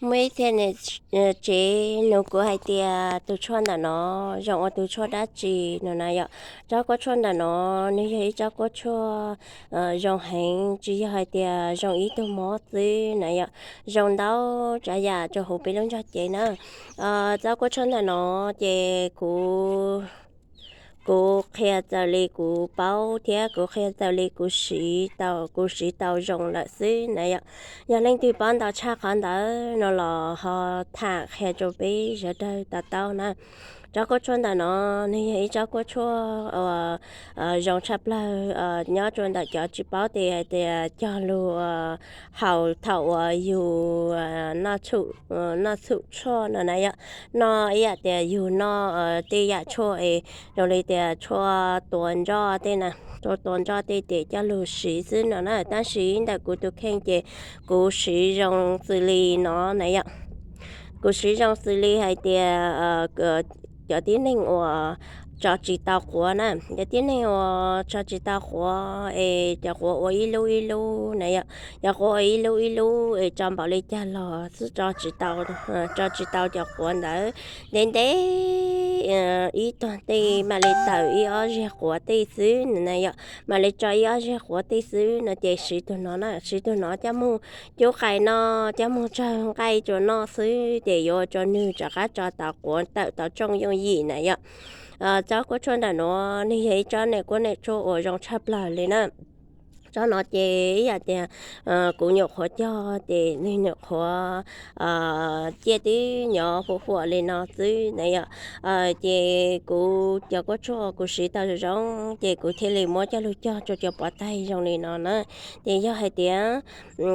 Muaj ib txhia niam tsev nug kuv hais tias tus tshuaj ntawm no zoo ua tus tshuaj dab tsi no na yom. Tsob kuab tshuaj ntawm no nws yog ib tsob kuab tshuaj zoo heev, tsis yog hais tias zoo ib tug mob xwb na yom, zoo ntau tsav yam rau hauv peb lub ntsog cev na. Tsob kuab tshuaj ntawm no ces kuv kuv qhia txawm li kuv paub thiab kuv qhia txawm li kuv siv tau, kuv siv tau zoo lawm xwb na yom. Yog leej twg paub ntau tshaj qhov ntawd no los ho tham qhia rau peb sawv daws to taub na. Tsob kuab tshuaj ntawm no nws yog ib tsob kuab tshuaj uas zoo tshaj plaws nyob rau ntawm cov tsis paub tias hais tias cog lus haus thaum uas yus noj txhum tshuaj no na yom. Noj ib yam tias yus noj tej yam tshuaj es zoo li tias tshuaj tua nroj tej na, tshuaj tua nroj tej ces coj lus siv xwb no na. Tab sis ntawm kuv tus kheej ces kuv siv zoo xws li no na yom. Kuv siv zoo xws li hais tias cov tib neeg uas tso tsis tau quav na, cov tib neeg uas tso tsis tau quav es cov quav ua ib lub ib lub na yom, cov quav ua ib lub ib lub es tso npaum li cas los xwb tso tsis tau, tso tsis tau cov quav ntawd. Ntev ntev ib tuag tej mam li tawm ib ob zeg quav tej xwb na yom, mam li tso ib ob zeg quav tej xwb no ces siv tus no na, siv tus no coj mus cub qais noj, coj mus tsawg nqaij rau noj xwb ces yuav ua rau nws rov qab tso tau quav tawm tau tsooj yooj yim na yom. Tsob kuab tshuaj ntawm no nws yog ib tsob niam kuab niam tshuaj uas zoo tshaj plaws li na. Tsob no ces ib yam tias kuv nyuam qhuav cog ces nws nyuam qhuav ciaj twb nyob huam huam li no xwb na yom. Ces kuv cov kuab tshuaj kuv siv tau zoo zoo ces kuv thiaj li muab coj lug cog rau cov pov taig zoo li no na. Ces yog hais tias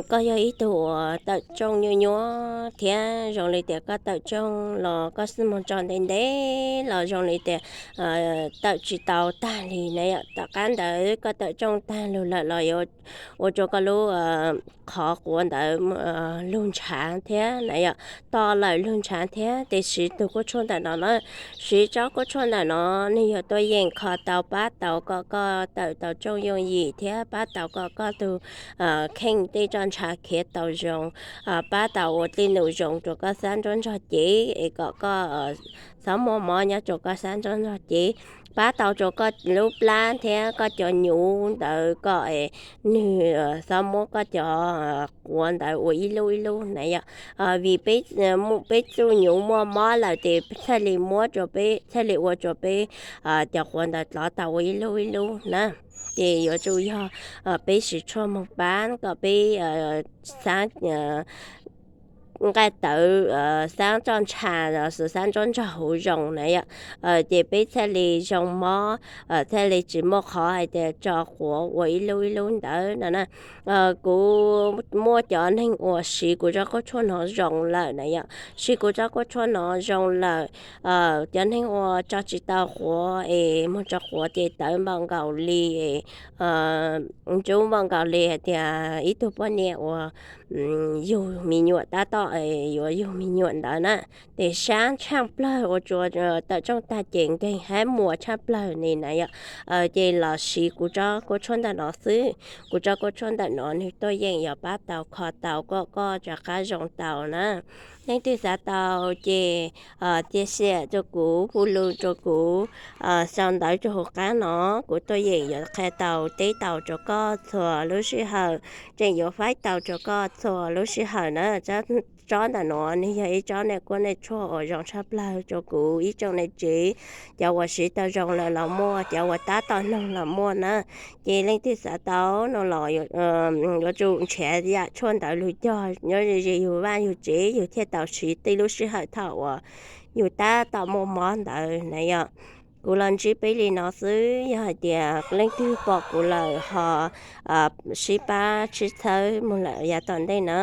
koj yog ib tug uas tawm tsooj nyuaj nyuaj thiab zoo li tias koj tawm tsooj los koj xij moog tso ntev ntev los zoo li tias tawm tsis tau tag li na yom. Tom qab ntawd koj tawm tsooj tag lug lawm los yuav ua rau koj lub qhov quav ntawd lug ntshav thiab na yom, to lawm lug ntshav thiab. Ces siv tus kuab tshuaj ntawm no na, siv tsob kuab tshuaj ntawm no nws yog tuaj yeem kho tau pab tau kom koj tawm tau tsooj yooj yim thiab pab tau kom koj tus kheej tej roj ntsha khiav tau zoo, pab tau ua tej num zoo rau koj xab nruab ntsog cev es kom koj txhob muaj mob nyob rau koj xab nruab ntsog cev, pab tau rau koj lub plab thiab koj cov nyuv ntawd kom nws txhob muab koj cov quav ntawd ua ib lub ib lub na yom. Vim peb txuj nyuv muaj mob lawm ces txhaj li muab rau peb, txhaj li ua rau peb cov quav ntawd tlov tau ua ib lub ib lub na. Ces yuav tsum yog peb siv tshuaj moog pab kom peb xab nqaij tawv, xab roj ntsha los sis xab nruab ntsog huv zoo na yom. Ces peb txhaj li zoo mob, txhaj li tsis muaj qhov hais tias tso quav ua ib lub ib lub ntawd no na. Kuv muaj cov neeg uas siv kuv tsob kuab tshuaj no zoo lawm na yom, siv kuv tsob kuab tshuaj no zoo lawm. Cov neeg uas tso tsis tau quav es moog tso quav ces tawv npaum nkaus li, ntsub npaum nkaus li hais tias ib tug poj niam uas yug me nyuam tab tom yuav yug me nyuam ntawd na. Ces sab tshaaj plawg ua rua tawm tsooj tag ces nkeeg hab muas tshaaj plawg ni na yom. Ces los siv kuv tsob kuab tshuaj ntawm no xwb. Kuv tsob kuab tshuaj ntawm no nwg tuaj yeem yuav pab tau kho tau kom koj rov qab zoo tau na. Leej twg xav tau ces cia siam rua kuv, hu lug rua kuv sau ntawv rua huv qaab no, kuv tuaj yeem yuav qha tau teb tau rua koj txhua lub sij hawm, tseem yuav faib tau rua koj txhua lub sij hawm na. Tsob ntawm no nwg yog ib tsob niam kuab niam tshuaj uas zoo tshaj plawg rua kuv ib tsoom niam tsev, cov uas siv tau zoo lawm los muaj, cov uas tab tom noog los muaj na. Ces leej twg xav tau no los yuav tsum nrhiav yam tshuaj ntawd lug cog nyob ze ze yug vaj yug tsev yug thiaj tau siv tej lub sij hawm thaum uas yug tab tom muaj mob ntawd na yom. Kuv los ntsib peb li no xwb, yog hais tias leej twg pom kuv lawm ho sib pab sib txhawb moog lawm yav tom ntej na.